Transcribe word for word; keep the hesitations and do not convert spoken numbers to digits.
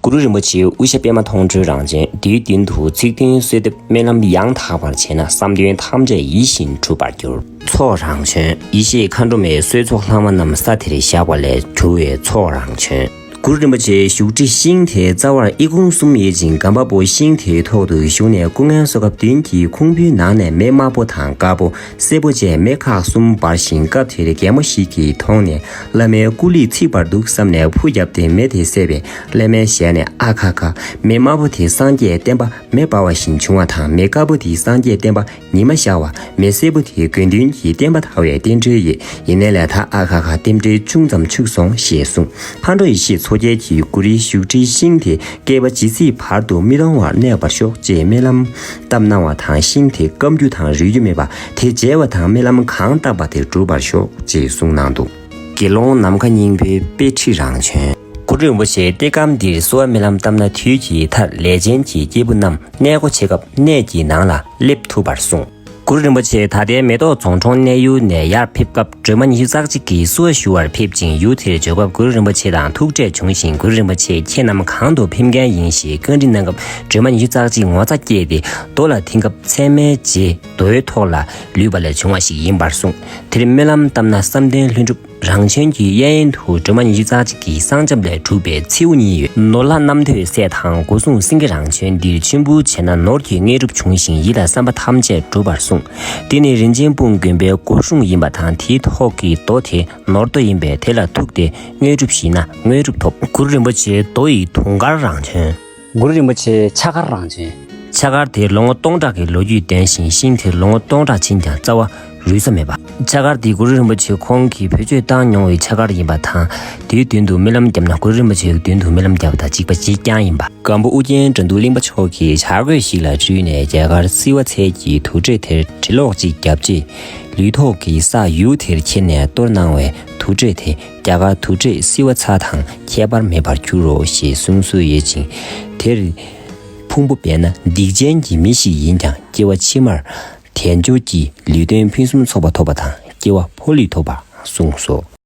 གུ་རུ་རིན་པོ་ཆེའི་དབུ་ཞྭ་པད་མ་མཐོང་གྲོལ་རང་བྱོན། དེའི་མདུན་དུ་ཚིག་བདུན་གསོལ་འདེབས། སྨོན་ལམ་ཡང་དག་པར་བྱས་ན། བསམ་དོན་ཐམས་ཅད་ཡིད་བཞིན་འགྲུབ་པར་འགྱུར། ཚོགས་རང་བྱོན། ཡེ་ཤེས་མཁའ་འགྲོ་མའི་གསོལ་ཚོགས་ལྷག་མ་རྣམས་ས་དེར་བཞག་པ་ལས་གྲུབ་པའི་ཚོགས་རང་བྱོན། གུ་རུ་རིན་པོ་ཆེའི་བཞུགས་ཁྲི་ཤིང་དེའི་རྩ་བར་ཨི་ཁུང་གསུམ་ཡོད་ཅིང་། སྒམ་པ་པོ་ཤིང་དེའི་ཐོག་ཏུ་བཞུགས་ནས་སྐུ་ངལ་གསོ་སྐབས་མདུན་གྱི་ཁུང་བུའི་ནང་ནས་མེ་དམར་པོ་དང་དཀར་པོ། སེར་པོ་བཅས་མེ་ཁག་གསུམ་འབར་ཞིང་། སྐབས་དེར་རྒན་མོ་ཞིག་གིས་མཐོང་ནས་བླ་མའི་སྐུ་ལུས་ཚིག་པར་འདུག་བསམ་ནས་ཕུ་བརྒྱབ་སྟེ་མེ་དེ་བསད་པས། བླ་མའི་ཞལ་ནས། ཨ་ཁ་ཁ། མེ་དམར་པོ་དེ་སངས་རྒྱས་བསྟན་པ་མེ་འབར་བ་བཞིན་བྱུང་བ་དང་། མེ་དཀར་པོ་དེ་སངས་རྒྱས་བསྟན་པ་ཉི་མ་ཤར་བ། མེ་སེར་པོ་དེ་དགེ་འདུན་གྱི་བསྟན་པ་དར་བའི་རྟེན་འབྲེལ་ཡོད། ཡིན་ནའི་ལས་ད་ཨ་ཁ་ཁ་རྟེན་འབྲེལ་ཆུང་ཙམ་འཆུགས་སོང་ཞེས་གསུངས། མཁའ་འགྲོ་ཡེ་ཤེས་མཚོ་རྒྱལ་གྱིས་གུ་རུའི་བཞུགས་ཁྲིའི་ཤིང་དེ་བསྐལ་པ་ཇི་སྲིད་བར་དུ་མི་གཏོང་བར་གནས་པར་ཤོག་ཅེས་སྨོན་ལམ་བཏབ་གནང་བ་དང་། ཤིང་དེ་སྐམ་རྒྱུ་དང་རུལ་རྒྱུ་མེད་པ་དེ་མཇལ་བ་དང་། སྨོན་ལམ་གང་བཏབ་པ་དེ་འགྲུབ་པར་ཤོག་ཅེས་གསུངས་གནང་འདུག་དགེ་སློང་ནམ་མཁའ་སྙིང་པོའི་དཔེ་ཁྲིད་རང་བྱོན། གུ་རུ་རིན་པོ་ཆེ་ལྟེ་སྒམ་འདིར་གསོལ་བ་སྨོན་ལམ་བཏབ་ན། དུས་ཀྱི་མཐར་ལས་ཅན་གྱི་སྐྱེས་བུ་རྣམས་གནས་སྒོ་ཕྱེ་སྐབས་གནས་ཀྱི་ནང་ལ་སླེབས་ཐུབ་པར་གསུངས། གུ་རུ་རིན་པོ་ཆེ་ད་ལྟའི་མེ་ཏོག་རྫོང་གྲོང་གནས་ཡུལ་ནས་ཡར་ཕེབས་སྐབས། སྒྲོལ་མ་ཉི་ཤུ་རྩ་གཅིག་གིས་བསུ་བ་ཞུ་བར་ཕེབས་ཅིང་། ཡུལ་དེར་འབྱོར་སྐབས་གུ་རུ་རིན་པོ་ཆེ་དང་ཐུག་འཕྲད་བྱུང་ཞིང་། གུ་རུ་རིན་པོ་ཆེས་ཁྱེད་རྣམས་གང་དུ་ཕེབས་མཁན་ཡིན་ཞེས་བཀའ་འདྲི་གནང་སྐབས། སྒྲོལ་མ་ཉི་ཤུ་རྩ་གཅིག་ངོ་ཚ་སྐྱེས་ཏེ་རྡོ་ལ་ཐིམ་སྐབས་ཚད་མའི་རྗེས་རྡོའི་ཐོག་ལ་ལུས་པ་ལས་བྱུང་བ་ཞིག་ཡིན་པར་གསུངས། དེར་སྨོན་ལམ་བཏབ་ན་བསམ་དོན་ལྷུན་གྲུབ། རང་བྱོན་གྱི་གཡས་གཡོན་དུ་སྒྲོལ་མ་ཉི་ཤུ་རྩ་གཅིག་གི་གསང་རྒྱབ་ལས་གྲུབ་པའི་མཚེའུ་གཉིས་ཡོད། ནོར་ལྷ་རྣམ་ཐོས་སྲས་དང་སྒོ་སྲུང་སེང་གེ་རང་བྱོན་འདིར་མཆིམས་ཕུ་བྱས་ན་ནོར་གྱི་དངོས་གྲུབ་འབྱུང་ཞིང་ཡིད་ལ་བསམ་པ་ཐམས་ཅད་འགྲུབ་པར་གསུངས། འདི་ནི་རིན་ཆེན་སྤུངས་དགོན་པའི་སྒོ་སྲུང་ཡིན་པ་དང་། དེའི་ཐོག་གི་རྡོ་དེ་ནོར་རྡོ་ཡིན་པས་དེ་ལ་ཐུག་སྟེ་དངོས་གྲུབ་བཞེས་ན་དངོས་གྲུབ་ཐོབ། གུ་རུ་རིན་པོ་ཆེ་རྡོ་ཡི་དུང་དཀར་རང་བྱོན། གུ་རུ་རིན་པོ་ཆེ་ཕྱག་དཀར་རང་བྱོན། ཕྱག་དཀར་དེ་ལོ་ངོ་སྟོང་ཕྲག་གི་ལོ་རྒྱུས་ལྡན་ཞིང་། ཤིང་དེ་ལོ་ངོ་སྟོང་ཕྲག་ཕྱིན་ཀྱང་རྩ་བ་རུལ་ས་མེད་པ། ཕྱག་དཀར་དེ་གུ་རུ་རིན་པོ་ཆེ་ཁོང་གིས་བེད་སྤྱོད་བཏང་མྱོང་བའི་ཕྱག་དཀར་ཡིན་པ་དང་། དེའི་མདུན་དུ་སྨོན་ལམ་བརྒྱབ་ན་གུ་རུ་རིན་པོ་ཆེའི་མདུན་དུ་སྨོན་ལམ་བརྒྱབ་པ་དང་གཅིག་པ་གཅིག་རྐྱང་ཡིན་པ། སྒམ་པོ་ཨུ་རྒྱན་དགྲ་འདུལ་གླིང་པ་མཆོག་གིས་བྱ་རྒོད་ཞིག་ལ་སྤྲུལ་ནས་རྒྱ་གར་བསིལ་བ་ཚལ་གྱི་དུར་ཁྲོད་དེར་གྲི་ལོག་ཅིག་བརྒྱབ་རྗེས། ལུས་ཐོག་གི་ས་ཡུག་དེར་ཁྱེར་ནས་གཏོར་གནང་བས་དུར་ཁྲོད་དེ་རྒྱ་གར་དུར་ཁྲོད་བསིལ་བ་ཚལ་དང་ཁྱད་པར་མེད་པར་གྱུར་རོ་ཞེས་གསུངས་སྲོལ་ཡོད་ཅིང་། དེར་ཕུང་པོ་སྦས་ན་སྡིག་ཅན་གྱི་མི་ཞིག་ཡིན་ཀྱང་སྐྱེ་བ་ཕྱི་མར་དལ་འབྱོར་གྱི་ལུས་རྟེན་ཕུན་སུམ་ཚོགས་པ་ཐོབ་པ་དང་སྐྱེ་བ་ཕོ་ལུས་ཐོབ་པར་གསུངས་སོ།